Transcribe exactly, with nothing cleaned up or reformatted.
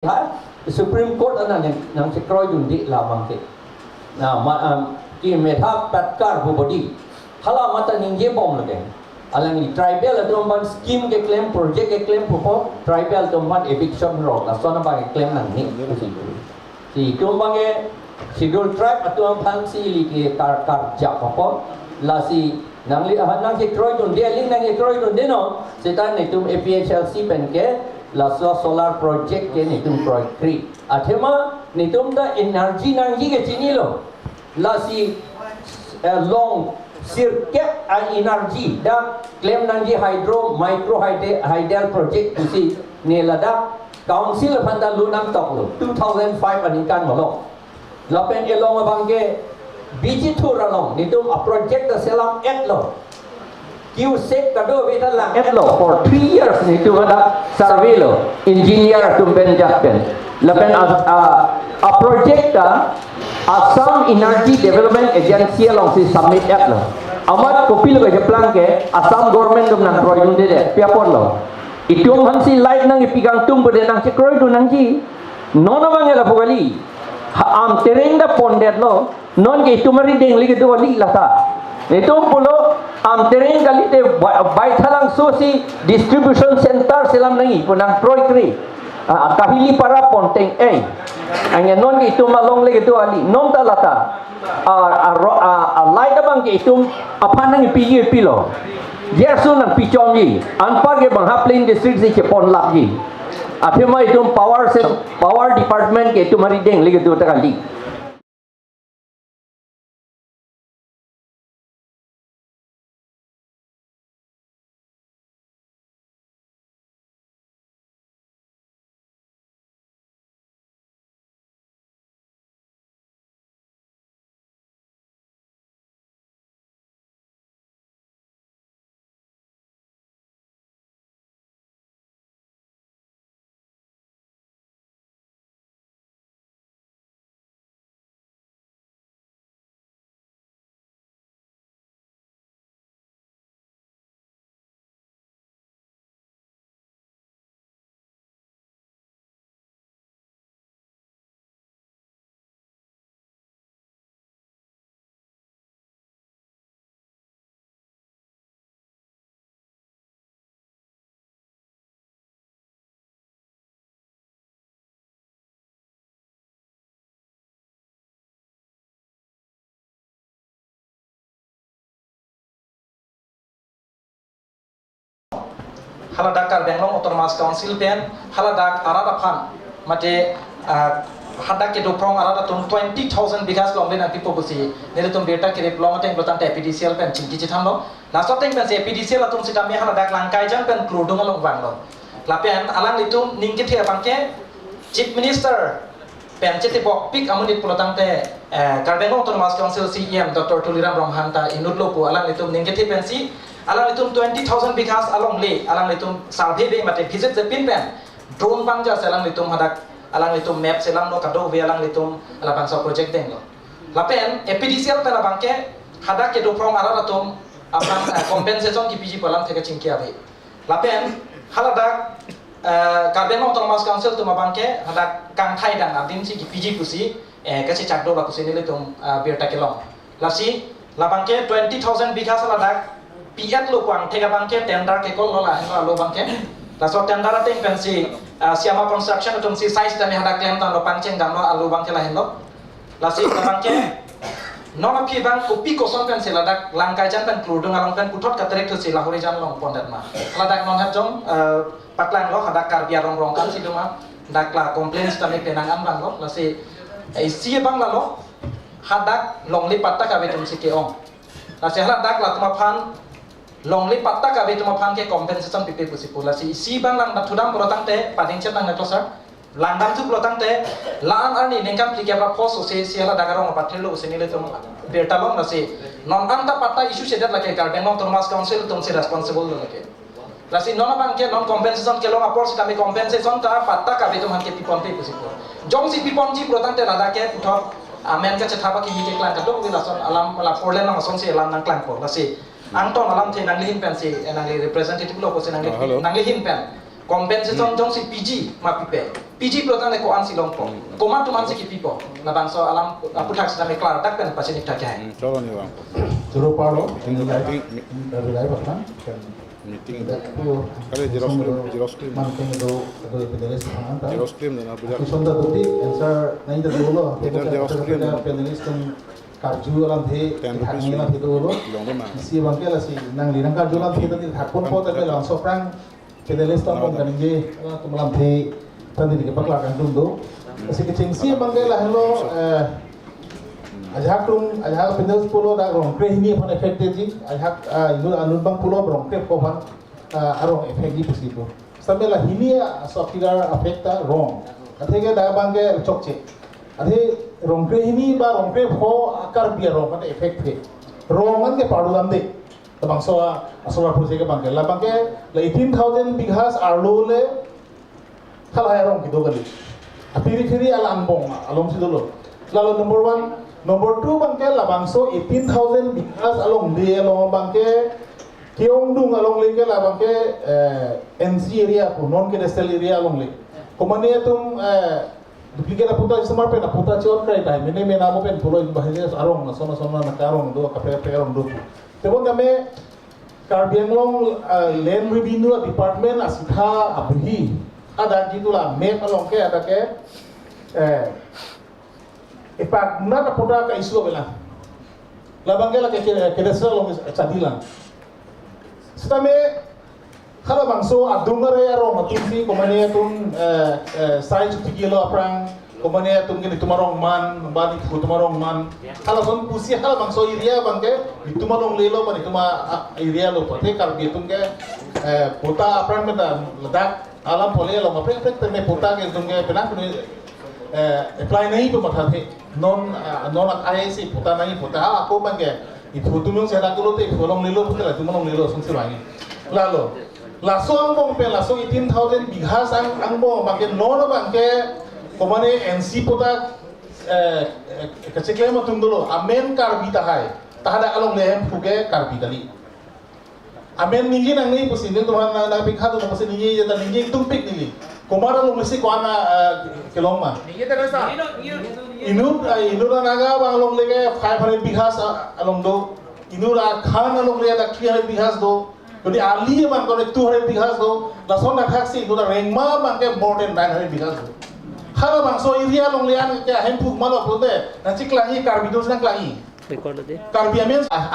Ha, Supreme Court anang nang, nangchekroidunde labang ke. Na, ma, um, ki Medha Patkar pu body. Hala mate ningje bom lake. Alangli tribal atum aphan scheme keklem, project keklem pupo, tribal atum aphan eviction rule. Lason abang keklem nangne. Si itum abang ke Schedule Tribe atum aphan si ili ke kar, karjap pupo. Lasi nangli, ah, nangchekroidunde, ili nangchekroidunde non. Seta netum A P H L C pen ke laso solar project ke netum kroikre. Athema netum ta energy nangji ke chinilo. Lasi, eh, long sirkep a-energy dak klem nangji hydro, micro hydel, hydel project pusi ne ladak council aphan ta lo nangtoklo, two thousand five aningkan malom. Lapen along abang ke Bijithur along netum a-project ta selam-etlo. Q sec kadokave ta lang-etlo. For three years netum hadak survey lo, engineer atum pen ajat pen. Lapen a, a, a-project ta Assam Energy Development Agency alongsi submit-etlo. Amat kopilo kacheplang ke Assam government atum nangkroidunde, pi apotlo. Itum aphansi light nangkepi kangtung pulote nangchekroidun nangji. Non abang ke lapu kali. Ha, Amtereng ta pondetlo. Non ke itum arideng le kedo kali lata. Itum pulo Amtereng kalite Bai-, Baithalangso si distribution center selam nangji pu nangkroikre. Ah, Kahilipara Ponteng-ei. Anke non ke itum along le kedo kali. Non ta lata. Ah, ah, ro-, ah, ah, light abang ke itum aphan nangpi, pilo. Jesu nangpichomji. Anpar ke bang ha plain district si chepon lapji. Athema itum power se, power department ke itum arideng le kedo ta kali. Haladak Karbi Anglong Autonomous Council pen haladak arat aphan mate, ah, hadak kedo phrong arat atum twenty thousand bighas longle nangpipo pusi nelitum birta kerip long ateng pulo tangte A P D C L pen chingki chethanlo. Laso ateng pensi A P D C L atum sitame haladak Langkaijan pen Klurdung along vanglo. Lapen alanglitum ning kethe abang ke Chief Minister pen chetibokpik amonit pulo tangte, eh, Karbi Anglong Autonomous Council C E M Doctor Tuliram Ronghang ta inutlo pu alanglitum ning kethe pensi, alanglitum twenty thousand bighas alongle, alanglitum survey be mate visit jepin pen, drone bangja si alanglitum hadak, alanglitum map selamlo, kadokave alanglitum labangso project denglo. Lapen A P D C L pen abang ke hadak kedo phrong arat atum aphan, eh, compensation kepiji pu alam thek kachingki ave. Lapen haladak, eh, Karbi Anglong Autonomous Council atum abang ke hadak kangthai dang adim si kepiji pusi, eh, kachechak do la pusi nelitum, eh, birta kelong. Lasi labang ke twenty thousand bighas haladak pi-etlo pu angthek abang ke tender ke call lo lahenlo alo abang ke. Laso tender ateng pensi, eh, Siama Construction atum si site tame hadak klemtanglo, pangcheng damlo alo abang ke lahenlo. Lasi labang ke non aphi abang kopi koson pensi ladak Langkaijan pen Klurdung along pen puthot katerek thusi Lahorijan along pondet ma. Ladak non hajong, eh, paklanglo hadak Karbi arong rong kan si doma. Dak la complaints tame penang an abang lo. Lasi, eh, isi abang lalo hadak longle patta kave atum si ke-ong. Lasi haladak latum aphan longle patta kave atum aphan ke compensation pipe pusi pu. Lasi isi abang langdam thudam pulo tangte pading chetang na to sir. Langdam thu pulo tangte la-an arni ningkan phlikep ra pho so si, si haladak arong apathirlo si nelitum birta long. Lasi non anta patta issue sedet lake Karbi Anglong Autonomous Council atum si responsible lo lake. Lasi non abang ke non compensation kelong apor sitame compensation ta patta kave atum aphan ke piponpe pusi pu. Jongsi piponji pulo tangte ladak ke puthot amen kachethap akimi keklang kadokave lason alam la four lane along asonsi alam nangklangpo. Lasi angton alamthe nangli ahin pensi, eh, nangli representative lo pusi nangli, ah, hello, nangli ahin pen compensation, hmm, jongsi piji ma pipe. P G plot ang le ko-an si longpo. Hmm. Komat atum an si kipipo. Labangso alam aputhak sitame klardak pen pachini thak hai. Hmm, cholo ni bang. Choro paro, Meeting, ini live, meeting, ini live aphan. Meeting. Kali xerox print, xerox print. Manteng do, do panelist aphan anta. Xerox print na, belajar. Question ta do ti, answer nai ta dolo. Belajar xerox print. Panelist atum karju alamthe, ten rupees thak ni alamthe dolo. Long de ma. Isi abangke lasi nangli nangkarju alamthe ta thakponpo ta labangso aphrang panelist atum kaningje, ah, atum alamthe tadi ke paklar kangtung do. Lasi kechengsi abangke lahelo, eh, ajahak rum, ajahak panelist pulo dak Rongkre hini aphan affected ji, ajahak, ah, inut anut abang pulo Rongkre pho aphan, ah, arong affect ji pusi pu. Sampai la hini a, so kidar affect ta rong. Athe ke dak abangke chokche. Athe Rongkre hini ba Rongkre pho a Karbi arong aphan affect the. Rong an ke pardu lam de. Labangso a, asor aphu si ke abangke. Labangke la eighteen thousand bighas arlo le halahai arong kedo kali. Apiri phiri alangbong along si dolo. Lalo number one, number two abangke labangso eighteen thousand bighas along de along abangke Kiongdung along le ke labangke, eh, N C area pu, non cadastral area along le. Komane atum, eh, duplicate aputa isomar pen aputa chor krai tai, mene mena mo pen pulo in bahai arong, na sona sona na karong do, kape kape arong do pu. Tebon kame Karbi Anglong, eh, Land Revenue Department asitha abuhi. Ada gitu la map along ke, ada ke, eh, ipak nat aputa ka issue abela. Labangke la ke, ke, cadastral along chadilang. Sitame halabangso adung are arong atum si komane atum, eh, eh, sai chuti kilo aphrang, komane atum ke netum arong man, ba nethu atum arong man. Halason pusi halabangso area abangke netum along lelo ba netum a, a, area lo pate Karbi atum ke, eh, patta aphrang meda ladak alam pole along aphrang aphrang teme patta ke atum ke penang kuni, eh, apply nai pu mathathe. Non, ah, non ak-ai si patta nai patta, ah, ako abangke. Nethu atum jongsi haladak pulote, nethu along lelo pute latum along lelo asonsi bang. Lalo. Laso angbong pen, laso eighteen thousand bighas ang, angbong abangke non abangke komane N C patta, eh, eh, kacheklem atum dolo. Amen Karbi tahai. Tahai dak along le Hemphu ke Karbi kali. Amen ningje nangne pusi, nelitum aphan na, na pikha do pusi ningje, ya ta ningje ingtung pik neli. Komat along si ko-an, ah, kelong ma. Ningje ta sa. Inut, ah, inut a Naga abang along le ke five hundred bighas, ah, along do. Inut a Khan along le ta three hundred bighas do. Jadi Ali abang ko two hundred bighas do. Lason athak si inut a Rengma abangke more than nine hundred bighas do. Halabangso area along le an ke Hemphu ma lo pulote. Nangcheklang ji Karbi do nangklang ji. Record de. Karbi amen, ah,